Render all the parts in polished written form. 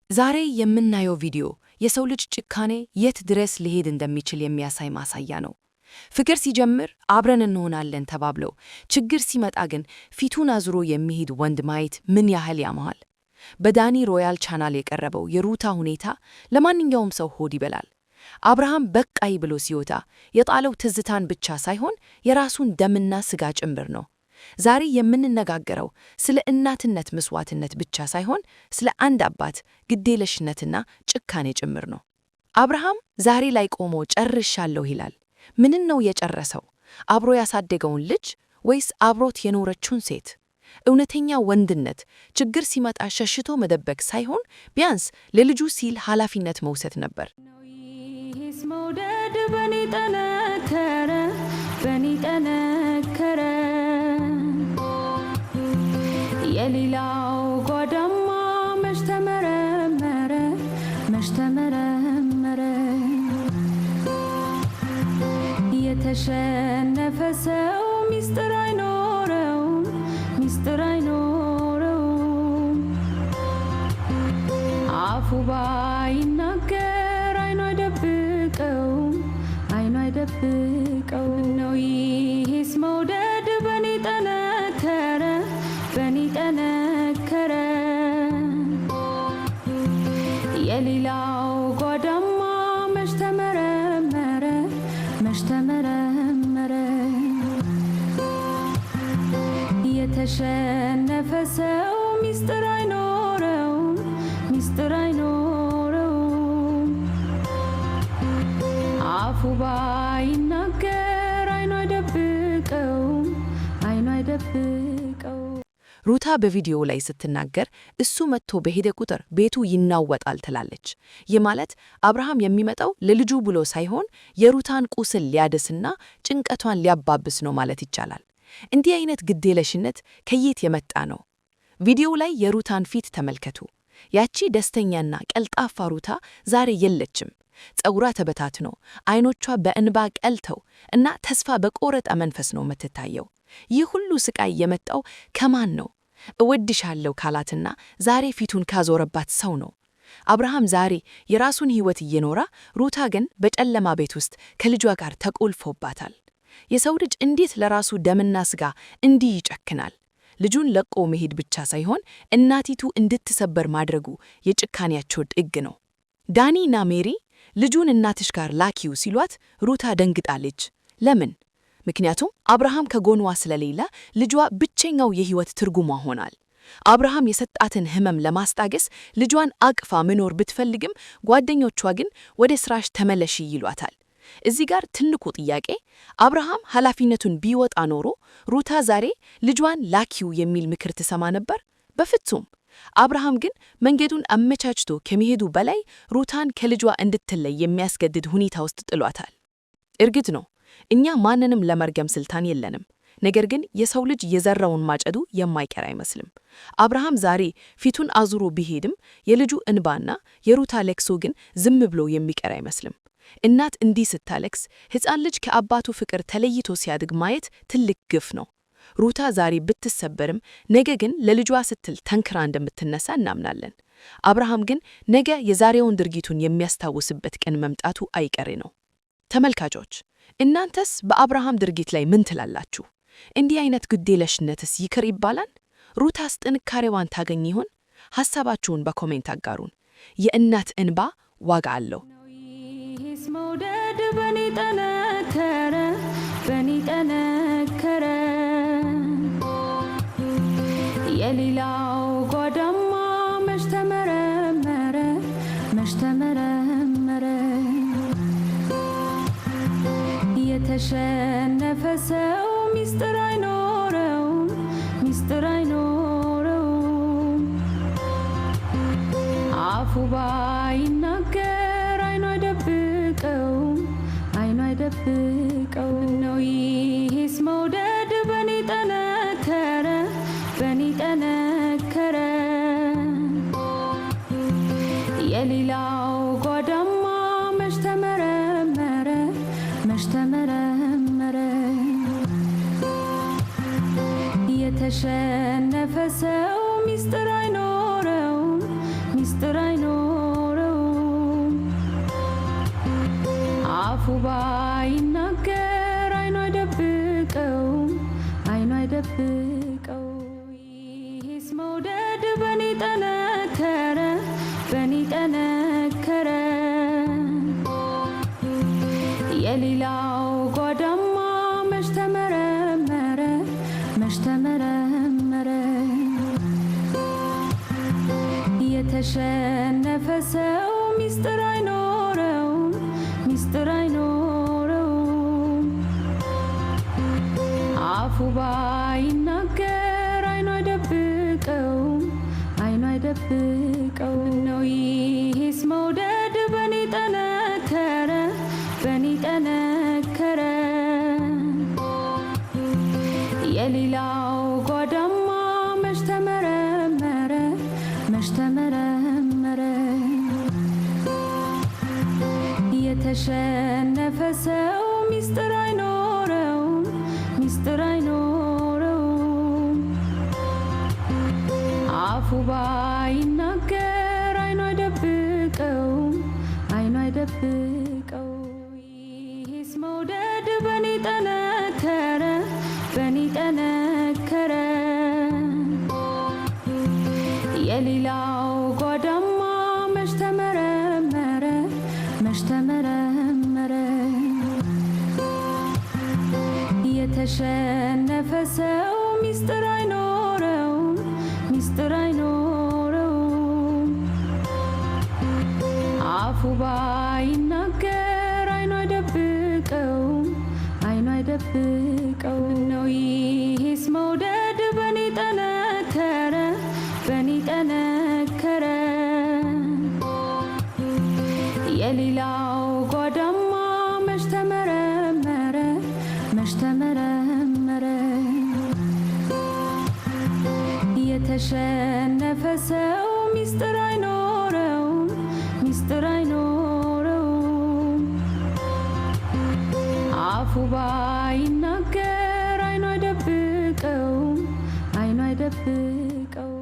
ዛሬ የምናየው ቪዲዮ የሰው ልጅ ጭካኔ የት ድረስ ሊሄድ እንደሚችል የሚያሳይ ማሳያ ነው። ፍቅር ሲጀምር አብረን እንሆናለን ተባብለው፣ ችግር ሲመጣ ግን ፊቱን አዙሮ የሚሄድ ወንድ ማየት ምን ያህል ያመሃል? በዳኒ ሮያል ቻናል የቀረበው የሩታ ሁኔታ ለማንኛውም ሰው ሆድ ይበላል። አብርሃም በቃኝ ብሎ ሲወጣ የጣለው ትዝታን ብቻ ሳይሆን የራሱን ደምና ስጋ ጭምር ነው። ዛሬ የምንነጋገረው ስለ እናትነት መስዋዕትነት ብቻ ሳይሆን ስለ አንድ አባት ግዴለሽነትና ጭካኔ ጭምር ነው። አብርሃም ዛሬ ላይ ቆሞ ጨርሻለሁ ይላል። ምንን ነው የጨረሰው? አብሮ ያሳደገውን ልጅ ወይስ አብሮት የኖረችውን ሴት? እውነተኛ ወንድነት ችግር ሲመጣ ሸሽቶ መደበቅ ሳይሆን ቢያንስ ለልጁ ሲል ኃላፊነት መውሰድ ነበር። ይህስ መውደድ በኔ ጠነከረ፣ በኔ ጠነከረ። የሌላው ጓዳማ መች ተመረመረ፣ መች ተመረመረ። የተሸነፈ ሰው ሚስጥር አይኖረውም፣ ሚስጥር አይኖረውም። አፉ ባይናገር አይኑ አይደብቀውም፣ አይኑ አይደብቀውም። ነው ይህስ መውደድ በኔ ጠነከረ፣ በኔ ጠነከረ። የሌላው ጓዳማ መች ተመረመረ፣ መች ተመረመረ። የተሸነፈ ሰው ሚስጥር አይኖረውም፣ ሚስጥር አይኖረውም። አፉ ባይናገር አይኑ አይደብቀውም፣ አይኑ አይደብቀውም። ሩታ በቪዲዮው ላይ ስትናገር እሱ መጥቶ በሄደ ቁጥር ቤቱ ይናወጣል ትላለች። ይህ ማለት አብርሃም የሚመጣው ለልጁ ብሎ ሳይሆን የሩታን ቁስል ሊያድስና ጭንቀቷን ሊያባብስ ነው ማለት ይቻላል። እንዲህ አይነት ግዴለሽነት ከየት የመጣ ነው? ቪዲዮው ላይ የሩታን ፊት ተመልከቱ። ያቺ ደስተኛና ቀልጣፋ ሩታ ዛሬ የለችም። ፀጉሯ ተበታትኖ፣ አይኖቿ በእንባ ቀልተው እና ተስፋ በቆረጠ መንፈስ ነው የምትታየው። ይህ ሁሉ ስቃይ የመጣው ከማን ነው? እወድሻለሁ ካላትና ዛሬ ፊቱን ካዞረባት ሰው ነው። አብርሃም ዛሬ የራሱን ሕይወት እየኖረ፣ ሩታ ግን በጨለማ ቤት ውስጥ ከልጇ ጋር ተቆልፎባታል። የሰው ልጅ እንዴት ለራሱ ደምና ስጋ እንዲህ ይጨክናል? ልጁን ለቆ መሄድ ብቻ ሳይሆን እናቲቱ እንድትሰበር ማድረጉ የጭካኔያቸው ጥግ ነው። ዳኒና ሜሪ ልጁን እናትሽ ጋር ላኪው ሲሏት ሩታ ደንግጣለች። ለምን? ምክንያቱም አብርሃም ከጎኗ ስለሌለ ልጇ ብቸኛው የህይወት ትርጉሟ ሆኗል። አብርሃም የሰጣትን ህመም ለማስታገስ ልጇን አቅፋ መኖር ብትፈልግም ጓደኞቿ ግን ወደ ስራሽ ተመለሺ ይሏታል። እዚህ ጋር ትልቁ ጥያቄ፣ አብርሃም ኃላፊነቱን ቢወጣ ኖሮ ሩታ ዛሬ ልጇን ላኪው የሚል ምክር ትሰማ ነበር? በፍጹም። አብርሃም ግን መንገዱን አመቻችቶ ከመሄዱ በላይ ሩታን ከልጇ እንድትለይ የሚያስገድድ ሁኔታ ውስጥ ጥሏታል። እርግጥ ነው፣ እኛ ማንንም ለመርገም ስልጣን የለንም። ነገር ግን የሰው ልጅ የዘራውን ማጨዱ የማይቀር አይመስልም። አብርሃም ዛሬ ፊቱን አዙሮ ቢሄድም የልጁ እንባና የሩታ ለቅሶ ግን ዝም ብሎ የሚቀር አይመስልም። እናት እንዲህ ስታለቅስ፣ ሕፃን ልጅ ከአባቱ ፍቅር ተለይቶ ሲያድግ ማየት ትልቅ ግፍ ነው። ሩታ ዛሬ ብትሰበርም ነገ ግን ለልጇ ስትል ጠንክራ እንደምትነሳ እናምናለን። አብርሃም ግን ነገ የዛሬውን ድርጊቱን የሚያስታውስበት ቀን መምጣቱ አይቀሬ ነው። ተመልካቾች፣ እናንተስ በአብርሃም ድርጊት ላይ ምን ትላላችሁ? እንዲህ አይነት ግዴለሽነትስ ይቅር ይባላል? ሩታስ ጥንካሬዋን ታገኝ ይሆን? ሐሳባችሁን በ comment አጋሩን። የእናት እንባ ዋጋ አለው። ይህስ መውደድ በኔ ጠነከረ፣ በኔ ጠነከረ። የሌላው ጓዳማ መች ተመረመረ፣ መች ተመረመረ። የተሸነፈ ሰው ሚስጥር አይኖረውም፣ ሚስጥር አይኖረውም። አፉ ባይናገር አይኑ አይደብቀውም፣ አይኑ አይደብቀውም። ነው ይህስ መውደድ በኔ ጠነከረ፣ በኔ ጠነከረ። የሌላው ጓዳማ መች ተመረመረ፣ መች ተመረመረ። የተሸነፈ ሰው ሚስጥር አይኖረውም፣ ሚስጥር አይኖረውም። አፉ ባይናገር አይኑ አይደብቀውም፣ አይኑ አይደብቀው። ይሄስ መውደድ በኔ ጠነከረ፣ በኔ ጠነከረ። የሌላው ጓዳማ መች ተመረመረ፣ መች ተመረመረ። የተሸነፈ ሰው ሚስጥር አይኖረውም፣ ሚስጥር አይኖረውም። አፉ ባይናገር አይኑ አይደብቀውም፣ አይኑ አይደብቀው። ነው ይሄስ መውደድ በኔ ጠነከረ፣ በኔ ጠነከረ። የሌላው ጓዳማ መች ተመረመረ፣ መች ተመረመረ። የተሸነፈ ሰው ሚስጥር አይኖረውም፣ ሚስጥር አይኖረውም። አፉ ባይናገር አይኑ አይደብቀውም፣ አይኑ አይደብቀው። ይሄስ መውደድ በኔ ጠነከረ፣ በኔ ጠነከረ። የሌላው ጓዳማ መች ተመረመረ፣ መች ተመረመረ። የተሸነፈ ሰው ሚስጥር አይኖረውም፣ ሚስጥር አይኖረውም። አፉ ባይናገር አይኑ አይደብቀውም፣ አይኑ አይደብቀው። ነው ይሄስ መውደድ በኔ ጠነከረ፣ በኔ ጠነከረ። የሌላው ጓዳማ መች ተመረመረ፣ መች ተመረመረ። የተሸነፈ ሰው ሚስጥር አይኖረውም፣ ሚስጥር አይኖረውም። አፉ ባይናገር አይኑ አይደብቀውም፣ አይኑ አይደብቀው።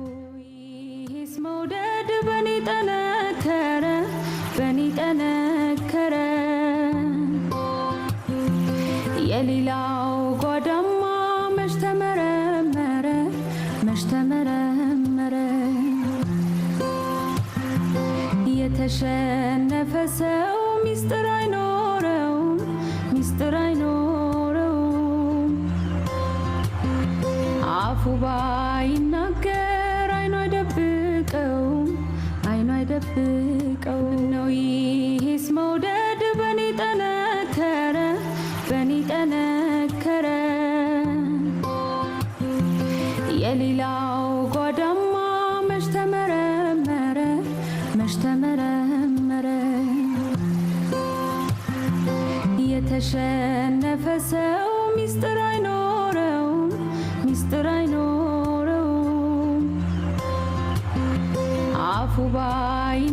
ይሄስ መውደድ በኔ ጠነከረ፣ በኔ ጠነከረ። የሌላው ጓዳማ መች ተመረመረ፣ መች ተመረመረ። የተሸነፈ ሰው ሚስጥር አይኖረውም፣ ሚስጥር አይኖረውም። አፉ ባይናገር አይኑ አይደብቀውም፣ አይኑ አይደብቀው። ነው ይሄስ መውደድ በኔ ጠነከረ፣ በኔ ጠነከረ። የሌላው ጓዳማ መች ተመረመረ፣ መች ተመረመረ። የተሸነፈ ሰው ሚስጥር አይኖረውም፣ ሚስጥር አይኖረውም። አፉ ባይናገር